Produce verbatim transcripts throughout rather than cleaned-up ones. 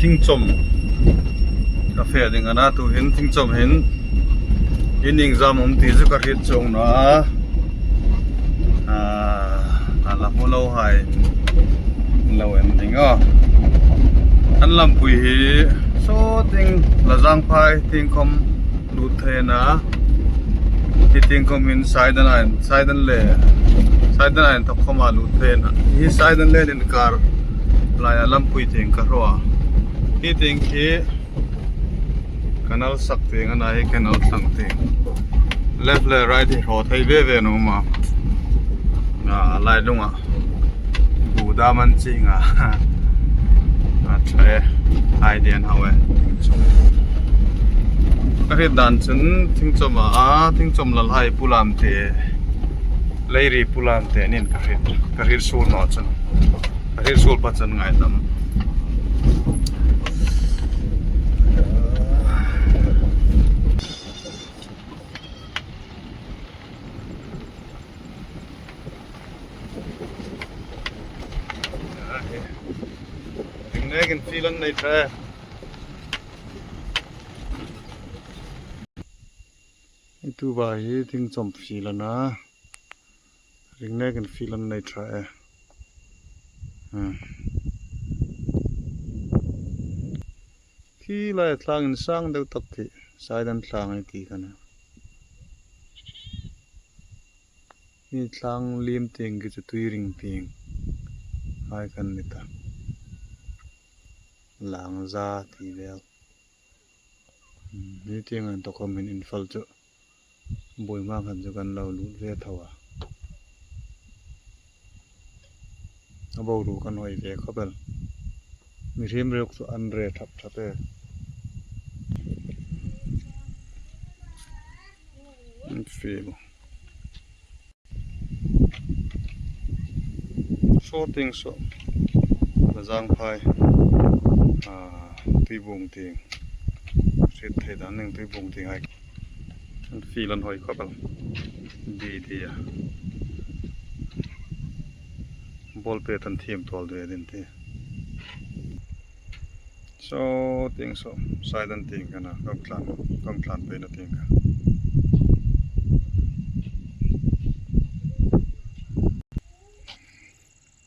Thingchom ka fe ding a na, tuhin thingchom hin in iengzam am ti chu ka hriet chuong naw a. A, a la hmu lo hai lo en ding a. An lampui hi saw tieng Lajangphai tieng khom lut thei a na. Hi tieng khom hin Saidan a, Saidan le, Saidan a inthok khoma lut thei a na. Hi Saidan le inkar laia lampui tieng ka hraw a. Hi tieng hi canal sak tieng a na, hi canal thlang tieng. Left le right hi hraw thei ve ve naw maw. A, lai lunga bu dam an ching a. A ṭha e, ai den hau e. Ka hriet dan chun thingchom a, a, thingchom lalhai pulam te, Leiri pulam te nin ka hriet, ka hriet suol naw chun. Ka hriet suol pa chun ngai lam. Ringnekin fiel an nei ṭha. Hi tuta hi thingchom fiel a na. Ringnekin fiel an nei ṭha e. Hmm. Khi lai tlang insang deu tak khi, Saidan tlang ei ti kha a na. Hi tlang liem tieng khi chu Tuiring tieng hai kha a ni ta. Langza ti vel. Hmm, hi tieng inthok khom hin infal chu buoi hmang khan chu kan lo lut ve tho a. A boruok kan hoi ve khawp el. Mihriem ruok chu an re thap thap e. An fiel. Saw tieng saw. Lajangphai. A, Tuibuong tieng. Hriet thei dan ning Tuibuong tieng hai. An fiel an hoi khawp el. Di di a. Ball pet an thiem tawl ve ding ti. Saw tieng saw, Saidan tieng kha a na, kan tlan, kan tlan peina tieng kha.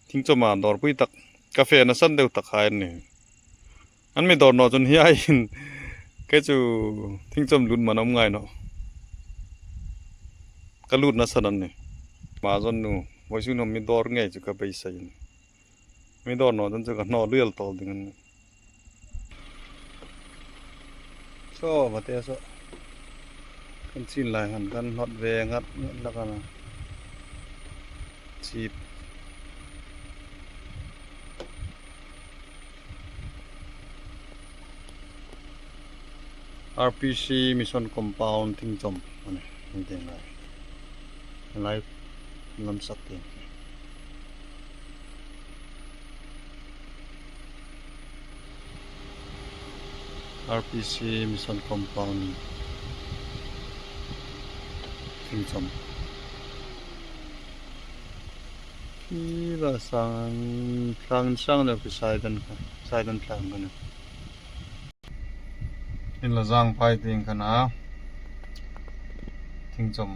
Thingchoma dawrpui tak, ka fena san deu tak hai an nih. An mi dawr naw chun hiai hin, kei chu thingchom lut man um ngai nawh. Ka lutna san an nih. Mazawn nu, vawisun khom mi dawr ngei chu ka beisei a nih. Mi dawr naw chun chu ka hnawl luial tawl ding a nih. Saw, mate saw. Kan chin lai khan kan hnawt ve ngat ngat hlak a na. Chip. R P C Mission Compound thingchom a nih, an tieng lai. Lai lam sak tieng. R P C Mission Compound thingchom. Khi la sang, tlang sang deu khi Saidan kha, Saidan tlang kha a nih. Hi Lajangphai tieng kha a na. Thingchom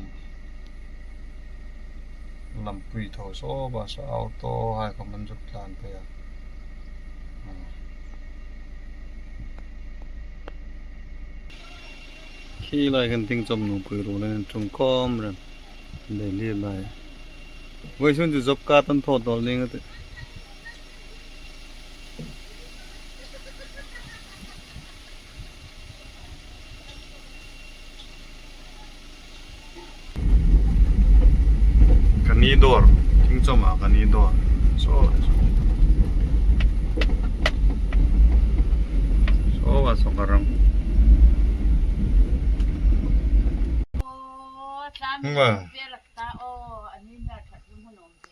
lampui thaw saw ba saw auto hai khom an zuk tlan pei a. Khi lai khan thingchom nuhmei ruolin an ṭhung khawm reng. Delhi lai. Vawisun chu job card an thaw tawl ning a tih. Ka ni dawr, thingchoma ka ni dawr. Saw, saw a saw ka rang. Nga.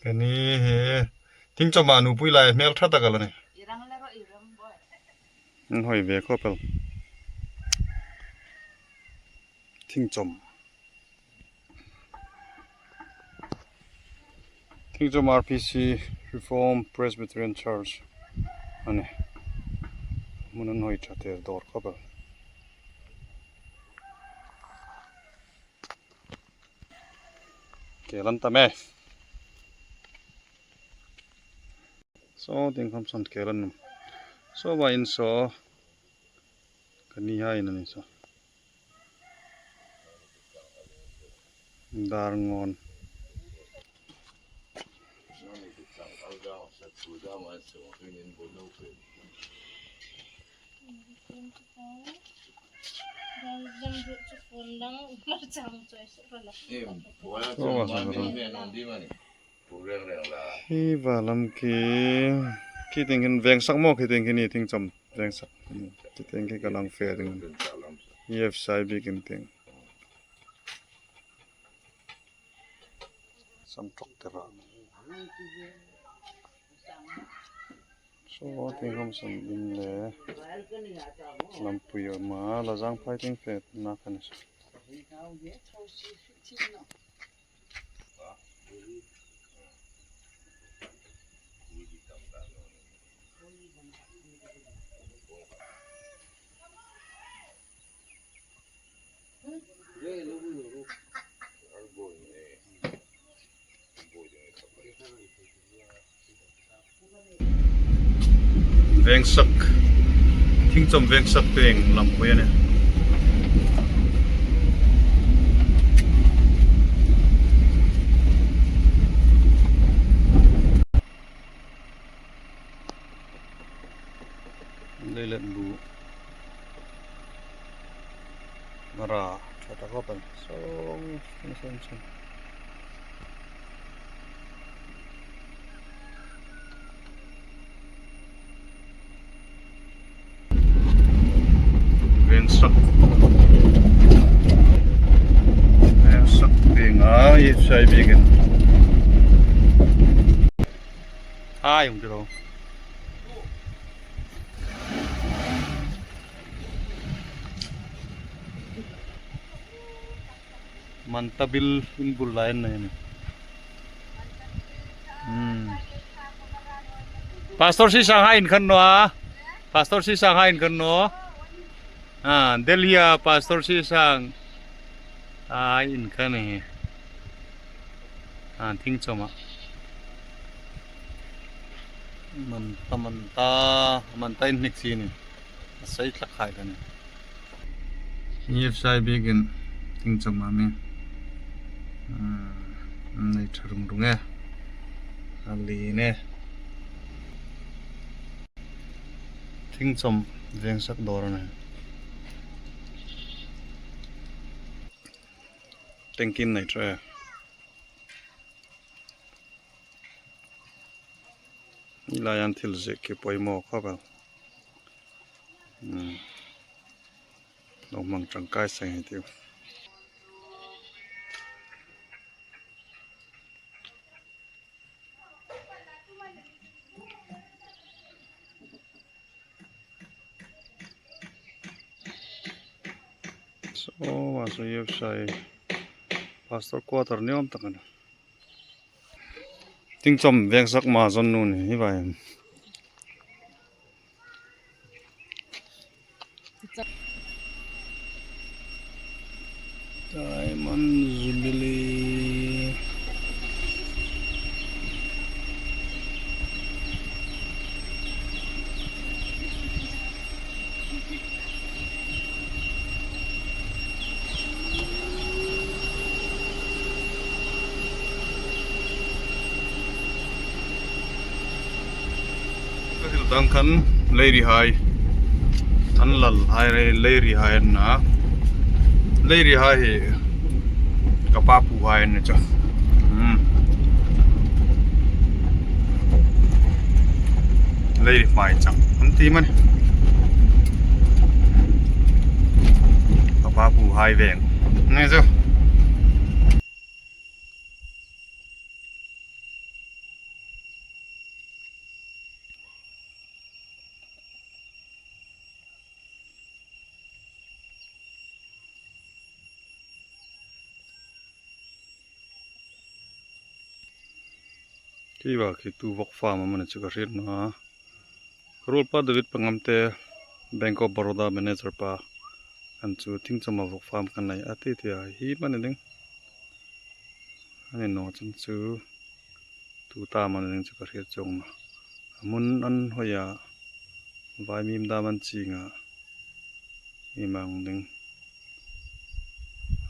Ka ni hi. Thingchoma nuhmei lai hmel ṭha tak a la nih. An hoi ve khawp el. Thingchom. Thingchom R P C, Reformed Presbyterian Church a nih. Hmun an hoi ṭha ter dawr khawp el. Kêl an tam e. Saw tieng khawm saw kêl an um. Saw va in saw. Ka ni hai na ni saw. Dar ngon. Saw va saw. Hi va lam khi, khi tieng hin veng sak maw, khi tieng hin hi tieng chom veng sak. Khi tieng khi ka lang fe ding. Hi F S I biekin tieng. Sam ṭawk te ra. Saw tieng khawm sam in le lampui a um a, Lajangphai tieng fe na ka ni saw. Veng sak, thingchom veng sak tieng lampui a nih. Leilet bu. Mara, ṭha ta khawp el. Song, song, song, song. Veng sak. Veng sak tieng a, F S I biekin. Hai, hung tiro. Manta bil in bul lai an nei ni. Hmm. Pastor Sisang hai in khan naw a. Pastor Sisang hai in khan naw. Ah, Delhi a Pastor Sisang hai in khan ni. Ah, thingchom a. Manta, Manta, Manta in hnik si ni. A sei tlak hai ka ni. F S I biekin thingchom a mi. Hmm, nei ṭha rung rung e. A li ne. Thingchom veng sak dawr a nih. Tengkin nei ṭha e. Hi lai an thil ziek khi poimaw khawp el. Hmm. Lo hmang ṭangkai seng hi tiu. Saw, saw F S I Pastor quarter ni awm tak a nih. Thingchom veng sak ma zawn nu ni hi vai. Diamond Jubilee. Ka hril dang khan Leirihai. An lal hai Leirihai an na. Leirihai hi ka pa pu hai an ni chu. Hmm. Leiri hmai chang. An ti mani. Ka pa pu hai veng. Ni chu. Khi va khi tu vawk farm a mani chu ka hriet naw a. Ruolpa David Pangam te Bank of Baroda manager pa khan chu Thingchom-a vawk farm kan nei a ti ti a, hi mani ding. Ani naw chun chu tuta mani ding chu ka hriet chuong nawh. A hmun an hoi a, vaimim dam an ching a, hi mang ding.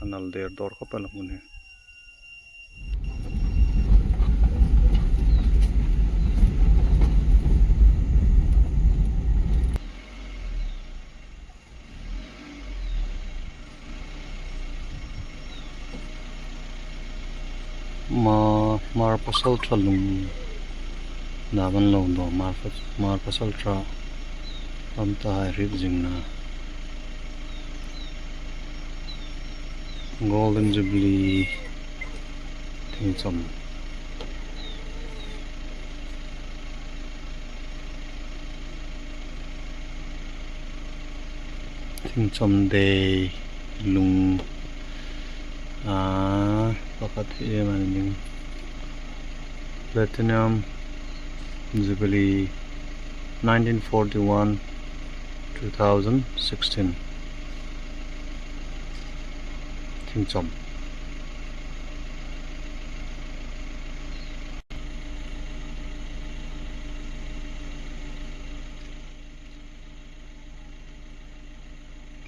A nal der dawr khawp el a hmun hi. Hmar, Hmar pasalṭha lung dam an lo daw, Hmar pa-, Hmar pasalṭha lam ta hai hriet zingna. Golden Jubilee Thingchom. Thingchom Day lung, a, pakhat hi em a ni ding. Platinum Jubilee, nineteen forty-one, two thousand sixteen. Thingchom.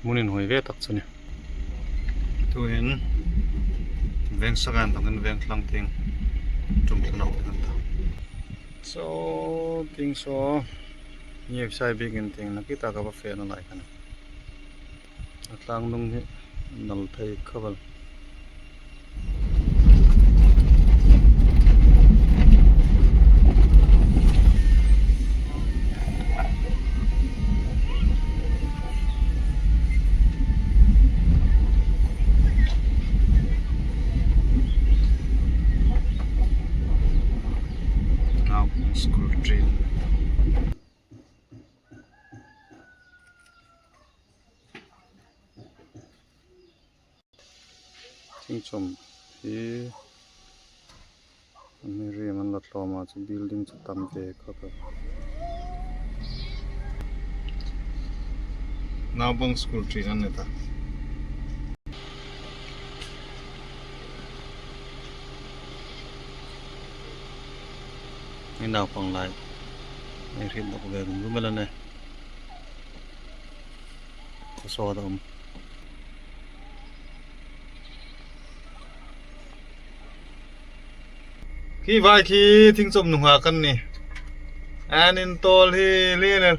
Hmun inhawi ve tak chu a nih. Tuhin veng saka inthokin veng tlang tieng tum tlang ding an ta. Saw tieng saw, ni ei sai bik in tieng nakie taka va fena lai khan. A tlang dung hi nal thei khawp el. Naupang school ṭin. Thingchom hi a mi ri man la tlawm a, chu building chu tam ve khawp el. Naupang school ṭin an ni ta. Ni naupang lai. Ni hriet dawk ve rum rum el a nih. Ka saw dam. Khi vai khi Thingchom nunghak kan nih. An intawl hi lien el.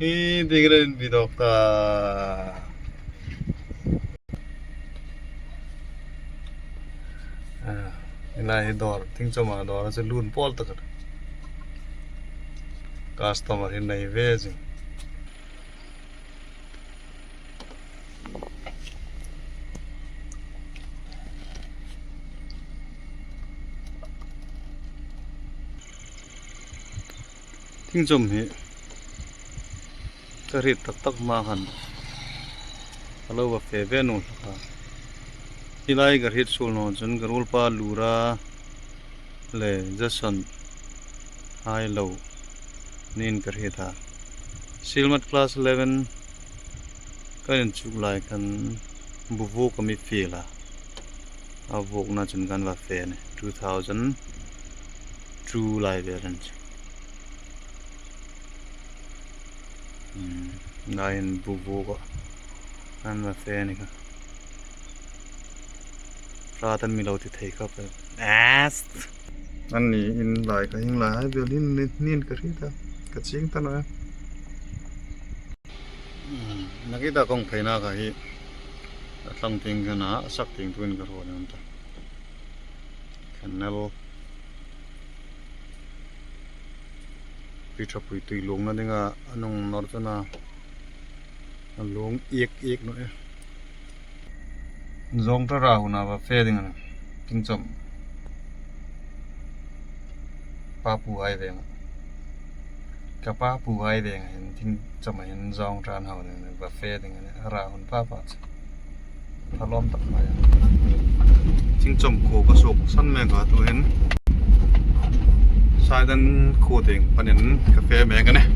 Hi ding ren bi dawk ta. A, hi lai hi dawr, Thingchom-a dawr a chu lun pawl tak a. Customer hi nei ve zing. Thingchom hi ka hriet tak tak hma khan ka lo va fe ve naw hlak a. Hi lai ka hriet suol naw chun ka ruolpa Lura le Jason hai lo niin ka hriet a. Silmat class eleven kan inchuk lai khan bu vuok a mi fiel a. A vuokna chun kan va fe a nih, two thousand two lai vel an chu. Hmm, lai hin bu vuok a kan va fe a nih kha. Hrat an mi lo ti thei khawp el. Ast! An ni in lai kha hieng lai hai vel hin niin ka hriet a. Ka ching ta naw. Hmm, nakie taka kawng pheina kha hi a tlang tieng khan a, a sak tieng tuin ka hraw ni ta. Canal. Pi ṭhapui tui luongna dinga a nung nawr chun a, a luong iek iek naw e. Zawngṭa ra huna va fe ding a nih. Thingchom. Pa pu hai veng. Ka pa pu hai veng hin Thingchom hin zawngṭa an hau ding va fe ding a nih. A ra hun pa pa chu. Thalawm tak mai. Thingchom khuo ka suok san mek a, tuhin Saidan khuo tieng panin ka fe mek a nih.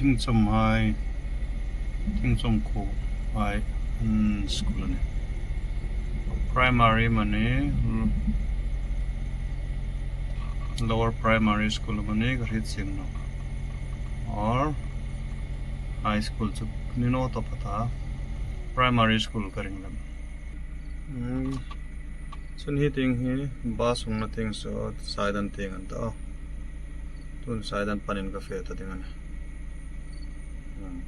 Thingchom hai, Thingchom khuo hai, mm, school a nih. Primary mani, lower primary school mani ka hriet chieng nawh. Or high school chu ni naw tawp a ta. Primary school ka ring lem. Hmm. Chun hi tieng hi bus hungna tieng saw Saidan tieng an ta. Tun Saidan panin ka fe ta ding a nih. Hmm.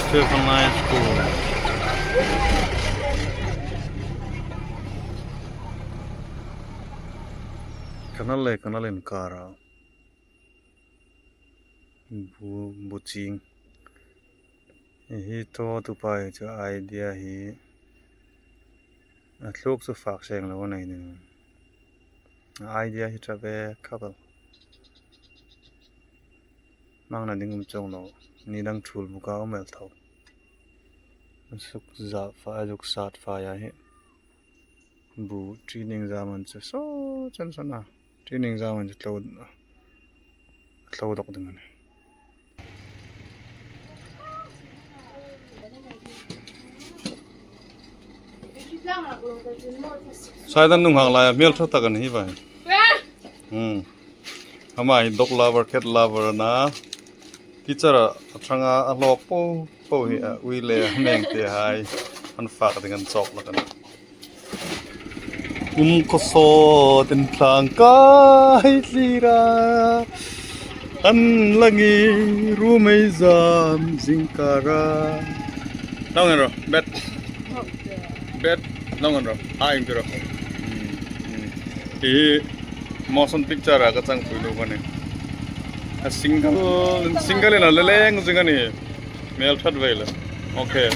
Stephen High School. Ka nal le, ka nal inkara. Bu, bu ching. Hi thaw tu pa hi chu idea hi a thluk chu fak seng lo nei ni. Idea hi ṭha ve kha bal. Hmangna ding um chuong lo. Ni dang ṭhul buka um el tho. Suk za fa, zuk sat fa ya hi. Bu training zaman chu so chan sana. Training zaman chu tlo, tlo dok ding a nih. Saidan nunghak lai a hmel ṭha tak a ni hi vai. Hmm. Ama hi dog lover, cat lover a na. Teacher a, a ṭhanga a hlawk po po hi a, ui le a meng te hai an fak ding an chawk lak a nih. Kum khawsawt in tlang kai hlira, an la ngi ru mei zam zingkara. Naw ngen ro, bet. Bet, naw ngen ro. Ai, eng ti ro. Hmm, hmm. Hi motion picture a ka changpui lo ka nih. A single, single in a le leng zing a nih. Hmel ṭhat ve le. Okay.